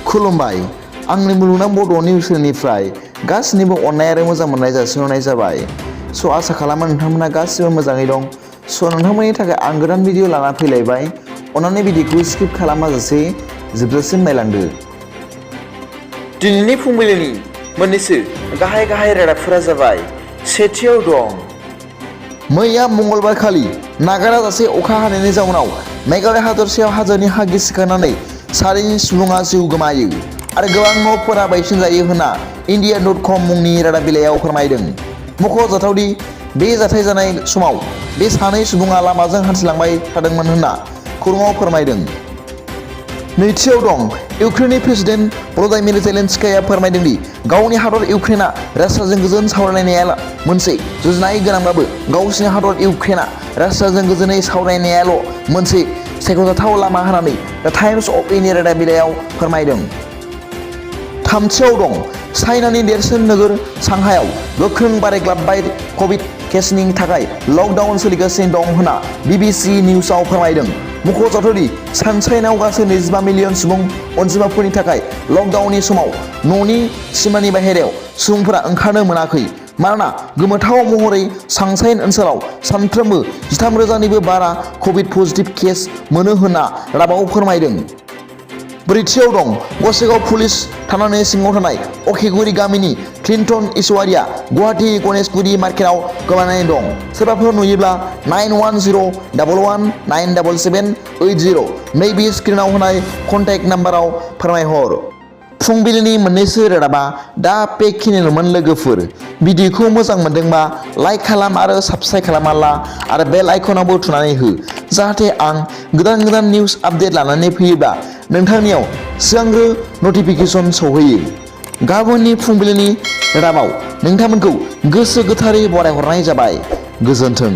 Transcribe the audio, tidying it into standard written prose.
खुलुमबाय आंनि मुलुगनां बड' निउसनिफ्राय गासिनिबो अननाय आरो मोजां मोननाय जासिहरनाय जाबाय। स' आसा खालामो नोंथांमोना गासिबो मोजाङै दं। स' नोंथांमोननि थाखाय आं गोदान भिडिअ लाना फैलायबाय। अन्नानै भिडिअखौ स्किप खालामाजासे जोबजासिम नायलांदो। दिनैनि फुंबिलिनि मोननैसो गाहाय रादाबफोरा जाबाय। सेथियाव दं मैया मंगलबार खालि नागाराजासे अखा हानायनि जाउनाव मेघालय हादरसायाव हाजोनि हा गिसिखानानै 4 सुबुङा जिउ गोमायो आरो गोबां न'फोरा बायसिनजायो होनना India.com मुंनि रादाब बिलाइयाव फोरमायदों। मख'जाथावदि बे जाथाय जानाय समाव बे 2 सुबुङा लामाजों हान्थिलांबाय थादोंमोन होनना खौराङाव फोरमायदों। नैथियाव दं इउक्रेननि प्रेसिडेन्ट भल'दिमिर जेलेनस्कीया फोरमायदों दि गावनि हादर इउक्रेनआ रासियाजों गोजोन सावरायनाया मोनसे जुजिनाय गोनांब्लाबो गावसिनि हादर इउक्रेनआ रासियाजों गोजोनै सावरायनायाल' मोनसे सायख'जाथाव लामा होननानै द टाइम्स अफ इंडिया रादाब बिलाइयाव फोरमायदों। थामथियाव दं चाइनानि देरसिन नोगोर सांहाइआव गोख्रों बारायग्लाबबाय कभिड केसनि थाखाय लकडाउन सोलिगासिनो दं होनना BBC निउसआव फोरमायदों। मख'जाथावदि चाइनायाव गासै 25 मिलियन सुबुं अनजिमाफोरनि थाखाय लकडाउननि समाव न'नि सिमानि बाहेरायाव सुबुंफोरा ओंखारनो मोनाखै। मानोना गोमोथाव महरै सांहाइ ओनसोलाव सानफ्रोमबो 13,000निबो बारा कभिड पजिटिभ केस मोनो होनना रादाबाव फोरमायदों। ब्रैथियाव दं गसाइगाव पुलिस थानानि सिङाव थानाय अखेगुरि गामिनि क्लिन्टन इसवारिया गुवाहाटी गणेशगुरि मार्केटआव गोमानानै दं। सोरबाफोर नुयोब्ला 9101977780 नैबे स्क्रिनाव होनाय कन्टेक्ट नाम्बाराव फोरमायहर। फुंबिलिनि मोननैसो रादाबा दा बेखिनिल'मोन लोगोफोर। भिडिअखौ मोजां मोनदोंबा लाइक खालाम आरो साबस्क्राइब खालामना ला आरो बेल आइकनावबो थुनानै हो जाहाथे आं गोदान निउस आपडेट लानानै फैयोब्ला नोंथांनियाव सिगांग्रो नटिफिकेसन सौहैयो। गाबोननि फुंबिलिनि रादाबाव नोंथांमोनखौ गोसो गोथारै बरायहरनाय जाबाय। गोजोन्थों।